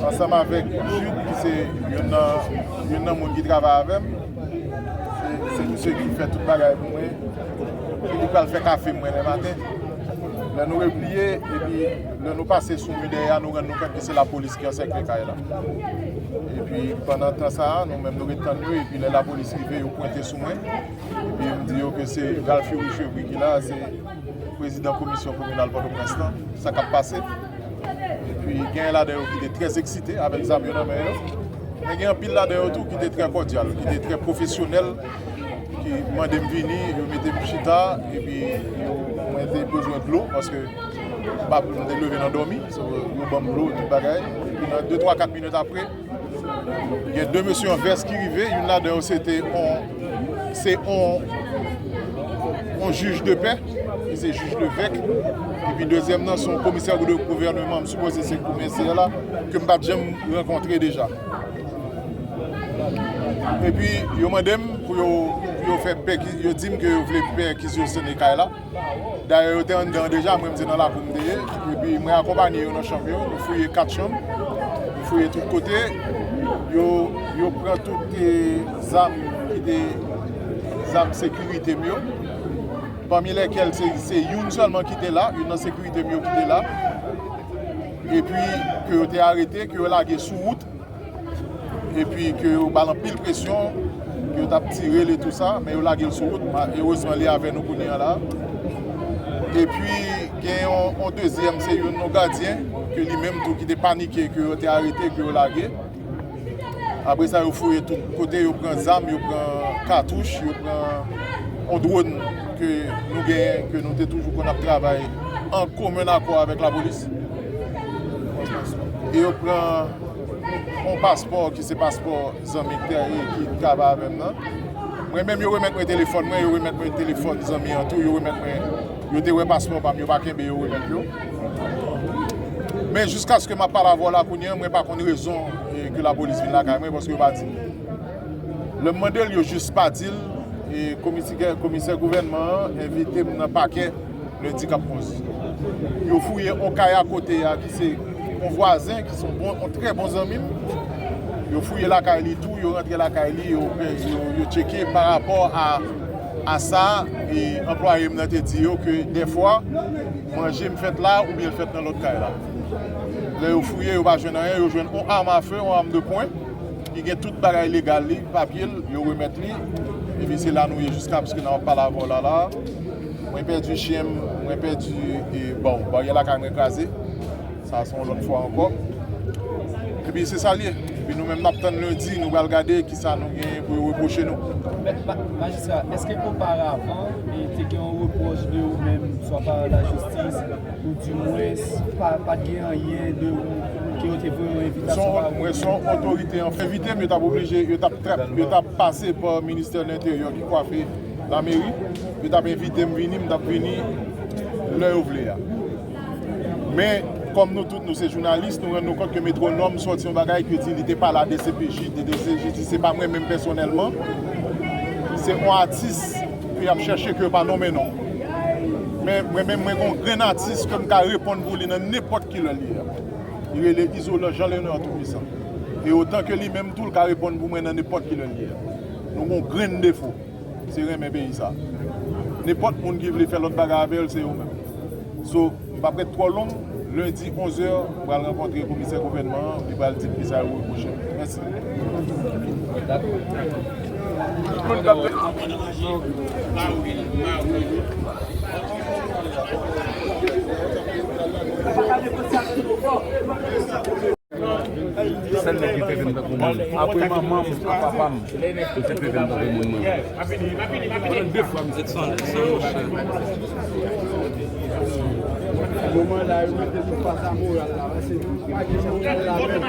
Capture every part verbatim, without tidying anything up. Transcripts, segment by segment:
Ansanm avèk Jude, ki se youn nan, youn nan moun ki travay avè m. Se, se misye ki fè tout bagay pou mwen. Se li k pral fè kafe m mwen lè maten. Lè nou repliye, epi lè nou pase sou mi dèyè a, nou rann nou kont ke se lapolis ki ansèkle kay la. Epi pandan tan sa a, nou menm nou ret tann yo, epi lè lapolis rive, yo pwente sou mwen. Epi m di yo ke se Galfiori Chevry ki la, se prezidan komisyon kominal Pòtoprens lan, sa k ap pase. Epi gen ladan yo ki te trè eksite avèk zam yo nan men yo. Men gen anpil ladan yo tou ki te trè kòdyal, ki te trè pwofesyonèl, ki mande m vini, yo mete m chita, epi yo, mwen te bezwen dlo, paske m pa, m te leve nan dòmi, so, yo ban m dlo, tout bagay. Epi nan de, twa, kat minit apre, gen de mesye an vès ki rive, youn ladan yo se te on, se on, on jij de pè, ki se jij Levèk, epi dezyèm nan se on komisè de gouvènman, m sipoze se komisè la, ke m pa t janm rankontre deja. Epi yo mande m pou yo, pou yo fè pèki-, yo di m ke yo vle pèkizisyone kay la. Dayè, yo te anndan an deja, mwen, m te nan lakou m te ye. Epi, mwen akonpanye yo nan chanm yo, nou fouye kat chanm, nou fouye tout kote. Yo, yo pran tout, eh, zam ki te, zam sekirite m yo. Pami lèkèl, se, se youn sèlman ki te la, youn nan sekirite m yo ki te la. Epi, ke yo te arete, ke yo lage sou wout. Epi ke yo ba l anpil presyon, ke yo t ap tire l e tou sa, men yo lage l sou wout. Ma-, erezman, li avè nou kounye a la. Epi, gen yon, yon dezyèm, se youn nan gadyen, ke li menm tou ki te panike, ke yo te arete, ke yo lage. Apre sa, yo fouye tout kote, yo pran zam, yo pran katouch, yo pran yon dwòn ke nou genyen, ke nou te toujou konn ap travay an komen akò avèk lapolis. E yo pran yon paspò ki se paspò zanmi k te, ki travay avè m nan. Mwen menm, yo remèt mwen telefòn mwen, yo remèt mwen telefòn zanmi an tou, yo remèt mwen, yo te wè paspò pa m, yo pa kenbe, yo remèt yo. Men jiskaske m ap pale avè w la kounye a, mwen pa konn rezon, eh, ke lapolis vin lakay mwen, paske yo pa di m. Lè m mande l, yo jis pa di l, e komisè, komisè gouvènman an envite m nan pakè lendi k ap vini. Yo fouye yon kay akote a ki se yon vwazen, ki se yon bon, yon trè bon zanmi m. Yo fouye lakay li tou, yo rantre lakay li, yo, yo, yo tcheke pa rapò a, a sa, e anplwaye m nan te di yo ke dèfwa, manje m fèt la oubyen l fèt nan lòt kay la. Lè yo fouye, yo pa jwenn anyen, yo jwenn yon arme à feu, yon arme de poing, ki gen tout bagay legal li, papye l, yo remèt li. Epi se la nou ye jiskaske n ap pale avè w la, la. Mwen pèdi chen m, mwen pèdi, e, bon, baryè lakay mwen kraze. Sa se yon lòt fwa ankò. Epi se sa l ye. Epi nou menm n ap tann lendi, nou pral gade kisa nou genyen pou yo repwoche nou. Men, ma-, majistra, èske oparavan, e, te gen yon repwòch de ou menm, swa pa lajistis, ou dimwens, pa, pa t gen anyen de ou ke yo te voye yon envitasyon ba ou? Mwen se yon otorite an fè envite m, yo t ap oblije, yo t ap trap, yo t ap pase pa ministè lenteryè ki kwafe lameri, yo t ap envite m vini, m t ap vini lè yo vle a. Men, kòm nou tout nou se jounalis, nou rann nou kont ke Metwonòm sòti yon bagay ke di li te pale a D C P J, D C P J di se pa mwen menm pèsonèlman, se yon atis ke y ap chèche ke yo pa nonmen non. Men, mwen menm, mwen gen yon grenn atis ke m ka reponn pou li nan nenpòt ki lè li ye a. Li rele Izolan Jean Léonard Toupwisan. E otan ke li menm tou, l ka reponn pou mwen nan nenpòt ki lè li ye a. Nou gen yon grenn defo. Se renmen peyi sa. Nenpòt moun ki vle fè lòt bagay avè l, se yo menm. So, m p ap ret twò long. Lendi, onz è, m pral rankontre komisè gouvènman an, li pral di m kisa yo repwoche m. Mèsi. Sèl nèg ki trete m tankou moun. Apre manman m ak papa m, misye trete m tankou moun mwen. Pandan de fwa, misye te sanble sa, monchè. Moman la, yo mete nou fas a moral la, paske nou pa gen moral la menm.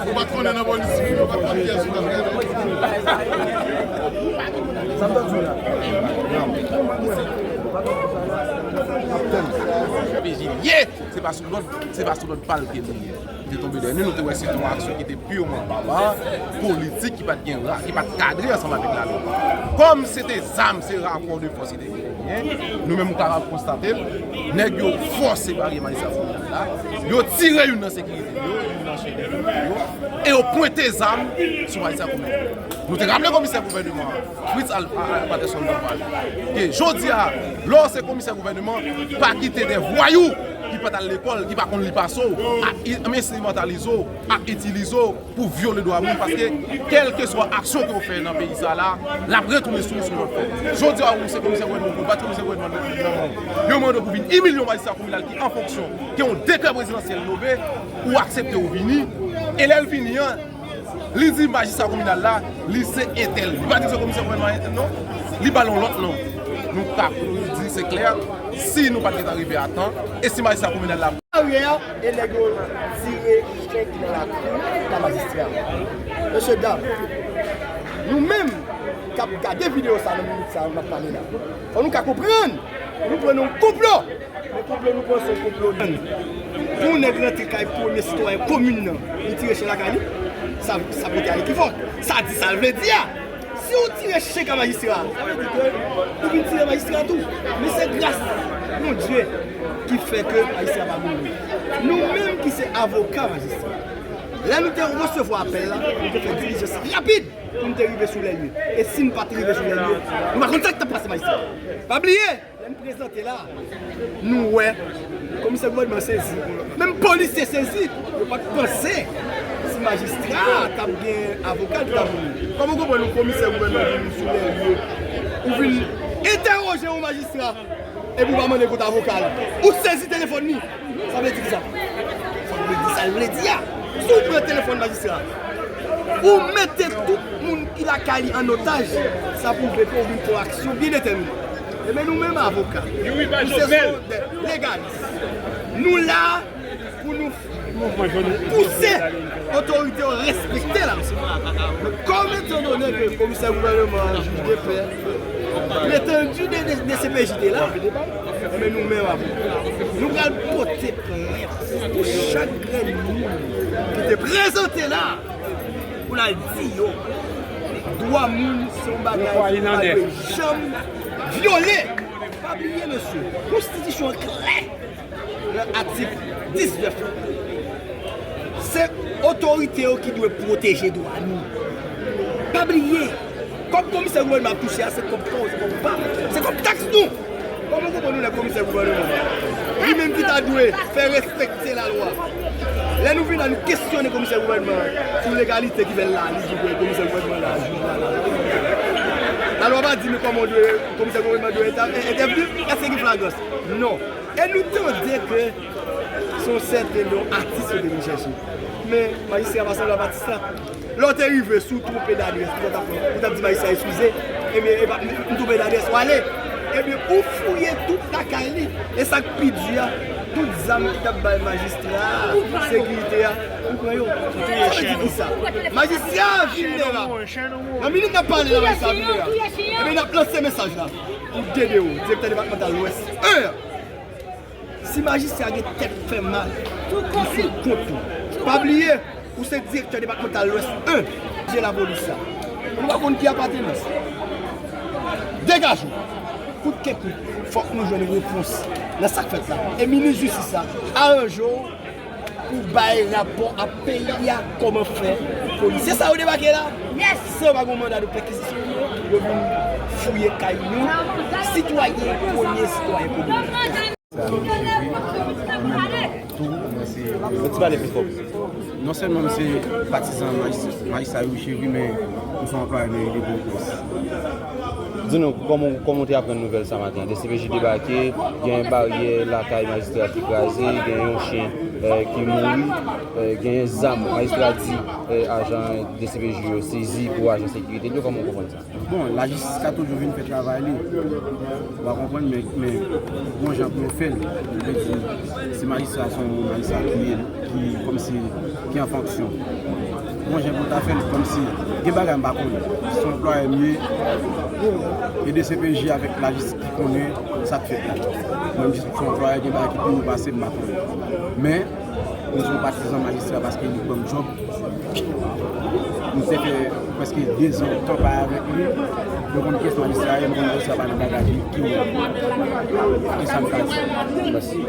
Ou pa t konnen nan polis, ou pa t konn kiyès ou t ap gade. P J ye, se pa sou lòd, se pa sou lòd pa l ke li ye. Li te tonbe dèyè nou, nou te wè se te yon aksyon ki te piman baba, politik, ki pa t gen ra, ki pa t kadre ansanm avèk lalwa. Kòm se te zam, se rapò de fòs ki te genyen, nou menm nou kapab konstate l, nèg yo fòse barye majistra kominal la, yo tire youn nan sekirite yo, youn nan chèf de yo, e yo pwente zam sou majistra kominal. Nou te raple komisè gouvènman an, Fritz Al-, a-, a-, Patterson Dorval, ke jodi a, lè w se komisè gouvènman, pa kite de vwayou ki pa t al lekòl, ki pa konn li pase w, ap i-, enstrimantalize w, ap itilize w pou vyole dwa moun, paske kèlkeswa aksyon ke w fè nan peyi sa la, l ap retounen sou ou sou lòt fòm. Jodi a, ou se komisè gouvènman, ou pa t komisè gouvènman nan, nan, nan, yo mande w pou vin imilye yon majistra kominal ki an fonksyon, ke yon dekrè prezidansyèl nome, ou aksepte ou vini, e lè l vini an, li di majistra kominal la, li se entèl. Li pa di se komisè gouvènman entèl, non. Li ba l yon lòt non. Nou ka di se klè, si nou pa t gentan rive a tan, e si majistra kominal la. Arye a, e nèg yo tire chen ki nan lakou pa majistra. Mesye dam, nou menm k ap gade videyo sa nan minit sa a, n ap pale la, fò nou ka konprann, nou pran nan yon konplo. Men konplo nou pran se yon konplo. Pou yon nèg rantre kay premye sitwayen komin nan, li tire chen lakay li, sa, sa pote a ekivòk. Sa di sa l vle di a. Si w tire chen kay majistra, sa vle di ke ou vin tire majistra tou. Men se gras Bondye ki fè ke majistra pa mouri. Nou menm ki se avoka majistra, lè nou te resevwa apèl la, nou te fè dilijans rapid pou n te rive sou lè lye. E si n pa t rive sou lè lye, nou pa konn sa k t ap pase majistra. Pa bliye, lè n prezante la, nou wè komisè gouvènman sezi. Menm polis te sezi. Yo pa t panse si majistra t ap gen avoka ki t ap vini. Kòman w konprann yon komisè gouvènman vin sou lè lye? Ou vin entèwoje yon majistra epi w pa mande kont avoka l. Ou sezi telefòn li. Sa vle di kisa? Sa vle di sa l vle di a. Si w pran telefòn majistra, ou mete tout moun ki lakay li an otaj, sa pwouve ke w vin fè yon aksyon byen detèmine. Ebyen, nou menm avoka, nou se son de legalis. Nou la pou nou pouse otorite yo respekte lalwa. Men kòm etandone ke komisè gouvènman an jij de pè, pretandu de, de, de C P J te la, ebyen, nou menm avoka, nou pral pote plent pou chak grenn moun ki te prezante la pou n al di yo dwa moun se yon bagay ki pa dwe janm vyole. Pa bliye, mesye, konstitisyon an klè nan atik diznèf la. Se otorite yo ki dwe pwoteje dwa nou. Pa bliye, kòb komisè gouvènman ap touche a, se kòb pa w, se kòb pa m, se kòb taks nou. Kòman w konprann nou lè komisè gouvènman, li menm ki ta dwe fè respekte lalwa, lè nou vin la, nou kesyone komisè gouvènman sou legalite ki fè l la, li di ke komisè gouvènman la, jij la, la. Lalwa pa di nou kòman w dwe, komisè gouvènman dwe entè-, entèvni, èske gen flagrans? Non. E nou tande ke se yon sèten non atis yo te vin chèche. Men majistra pa sanble ap atis la. Lè w te rive, si w twonpe dadrès, ou t ap, ou t ap di majistra eskize, ebyen, epa, m twonpe dadrès, w ale. Ebyen, ou fouye tout lakay li. E sa k pi di a, tout zam ki t ap bay majistra a, sekirite a, ou pran yo. Sa vle di kisa? Majistra a vin la. Nan minit n ap pale la, majistra a vin la. Ebyen, n ap lanse mesaj la pou D D O, direktè depatmantal Lwès en an. Si majistra gen tèt fè mal, li sou kont ou. Pa bliye, ou se direktè depatmantal Lwès en, je lapolis la. Nou pa konn ki apatenans. Degaje w. Kout ke kout, fòk nou jwenn repons nan sa k fèt la. E minis jistis la, aranje w pou bay rapò a peyi a kòman fè pou polisye sa yo debake la. Si yo pa gen yon manda de pèkizisyon, yo vin fouye kay nou. Sitwayen, premye sitwayen komin. Yon ti pale pi fò. Non sèlman m se patizan majis-, majistra Youri Chevry, men m se yon anplwaye meri de Pòtoprens. Di nou, kòman, kòman w te aprann nouvèl sa maten an? D C P J debake, gen baryè lakay majistra ki kraze, gen yon chen eh, ki mouri, eh, genyen zam. Majistra di eh, ajan D C P J yo sezi pou ajan sekirite l yo. Kòman w konprann sa? Bon, lajistis ka toujou vin fè travay li. Ou pa konprann, men, men bon jan pou yo fè l. Yo vle di, si majistra se yon majistra ki ye, ki kòmsi ki an fonksyon. Bon jan pou ta fè l kòmsi gen bagay m pa konnen. Se yon anplwaye m ye. E D C P J avèk lajistis ki konnen sa k fèt la. Mwen m jis yon anplwaye, gen bagay ki pi wo pase m pa konnen. Men, mwen se yon patizan majistra paske li ban m djòb. M te fè prèske dezan kanpay avèk li. Mwen konn kiyès majistra ye, mwen konn majistra pa nan bagay li ki wo. E sa m ka di. Mèsi.